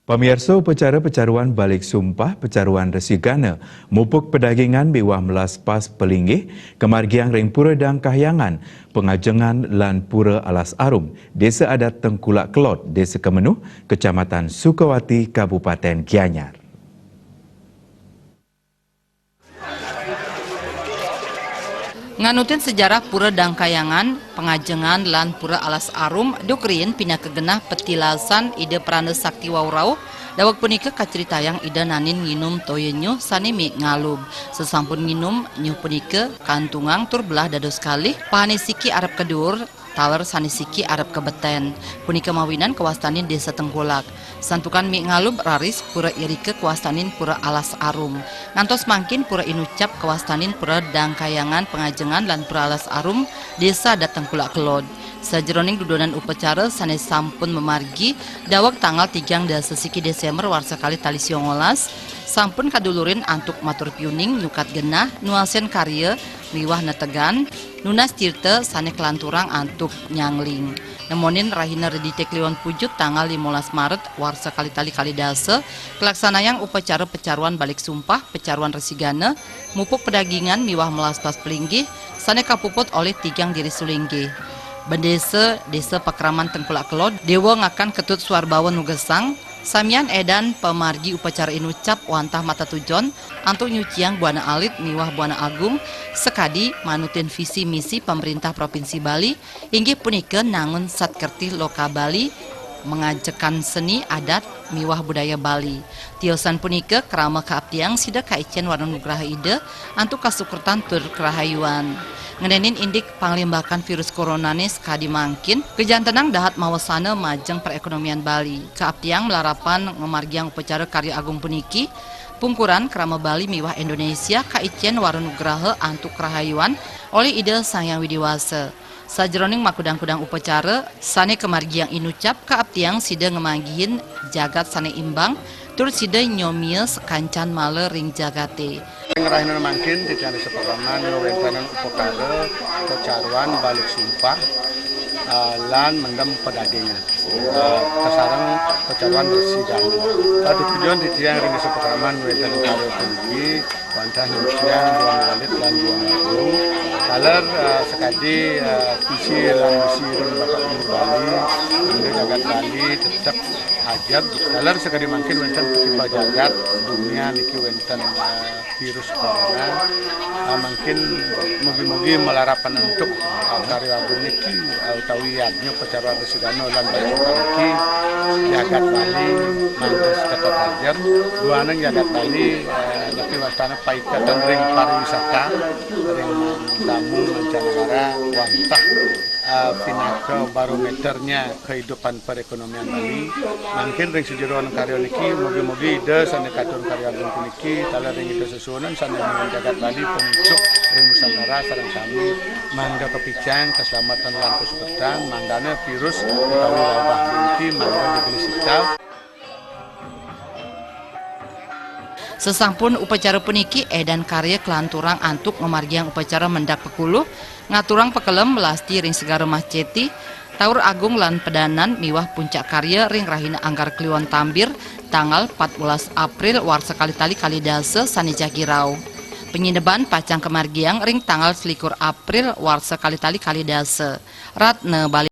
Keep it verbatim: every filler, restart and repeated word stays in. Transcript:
Pamiarsa, upacara pecaruan balik sumpah, pecaruan resigana, mupuk pedagingan miwah melaspas pelinggih, kamargiang ring Pura Dang Kahyangan, Pengajengan lan Pura Alas Arum, Desa Adat Tengkulak Kelod, Desa Kemenuh, Kecamatan Sukawati, Kabupaten Gianyar. Nganutin sejarah Pura Dangkayangan, Pengajengan, lan Pura Alas Arum, duk riin pinaka genah petilasan Ida Prana Sakti wau rauh, daweg punika kacritayang Ida nanin nginum toya nyuh sane mik ngalub. Sesampun nginum, nyuh punika kantungang tur belah dados kalih, pahane siki arep keduur, taler sane siki arep kabeten. Punika mawinan kawastanin Desa Tengkulak. Santukan mik ngalub raris pura irika kawastanin Pura Alas Arum. Ngantos mangkin pura inucap kawastanin Pura Dangkayangan Pengajengan lan Pura Alas Arum, Desa Adat Tengkulak Kelod. Sajeroning dudonan upacara sane sampun mamargi, daweg tanggal tigang dasa siki Desember warsa kalih tali sia welas, sampun kadulurin antuk matur piuning nyukat genah, nuasen karya, miwah netegan, nunas tirta sane kalanturang antuk nyangling. Nemonin rahina Redite Kliwon Pujut tanggal limolas Maret warsa kalih tali kalih dasa, kalaksanayang upacara pecaruan balik sumpah, pecaruan resigana, mupuk pedagingan miwah melaspas pelinggih, sane kapuput olih tigang diri sulinggih. Bendesa Desa Pakraman Tengkulak Kelod, Dewa Ngakan Ketut Suarbawa Nugesang, samian edan pamargi upacara inucap wantah matatujon antuk nyuciang Buana Alit miwah Buana Agung sakadi manutin visi misi Pamerintah Provinsi Bali, inggih punika nangun Satkertih Loka Bali, mengajekan seni adat miwah budaya Bali. Tiosan punika krama kaaptiang sida kaicen wara nugraha Ida antuk kasukretan tur karahayuan. Ngenenin indik panglimbakan virus coronane sakadi mangkin, kajantenang dahat mawesana majeng perekonomian Bali. Kaaptiang malarapan ngamargiang upacara karya agung puniki, pungkuran krama Bali miwah Indonesia kaicen wara nugraha antuk karahayuan olih Ida Sang Hyang Widi Wasa. Sajeroning makudang-kudang upacara sane kamargiang inucap, kaaptiang sida ngamanggihin jagat sane imbang, tur sida nyomia sakancan mala ring jagate. Ring rahina mangkin titiang Desa Pakraman ngawentanan upakara pecaruan balik sumpah, ah, lan mendem pedagingan. Ah, kasareng pecaruan resigana. Katujuan titiang ring Desa Pakraman ngawentanan karya puniki, wantah nyuciang Buana Alit lan Buana Agung. Taler, eh, sakadi, eh, visi lan misi ring Bapak Gubernur Bali, mangda jagat Bali tetep ajeg. Taler sakadi mangkin wenten pakiba jagat dunia niki wenten, eh, virus corona. Eh, mangkin mugi-mugi malarapan antuk, eh, karya agung niki, eh, utawi yadnya pecaruan resigana lan balik sumpah niki jagat Bali mangda tetep ajeg. Duaning jagat Bali, eh, niki wastana paiketan ring pariwisata, ring tamu mancanegara, wantah, eh, pinaka barometernya kehidupan perekonomian Bali. Mangkin ring sajeroning karya niki, mugi-mugi Ida sane katur karya agung puniki, taler ring Ida sesuunan sane nyuun jagat Bali, pungcuk ring Nusantara sareng sami mangda kapicang, kaslamatan lan kasukertan, mangdane virus utawi wabah puniki mangda digelis ical. Sasampun upacara puniki, edan karya kalanturang antuk ngamargiang upacara mendak pekuluh, ngaturang pakelem melasti ring Segara Mahceti, Taur Agung lan Pedanan miwah puncak karya ring rahina Anggar Kliwon Tambir, tanggal patbelas April warsa kalih tali kalih dasa sane jagi rauh. Panyineban pacang kamargiang ring tanggal selikur April warsa kalih tali kalih dasa. Ratna Bali.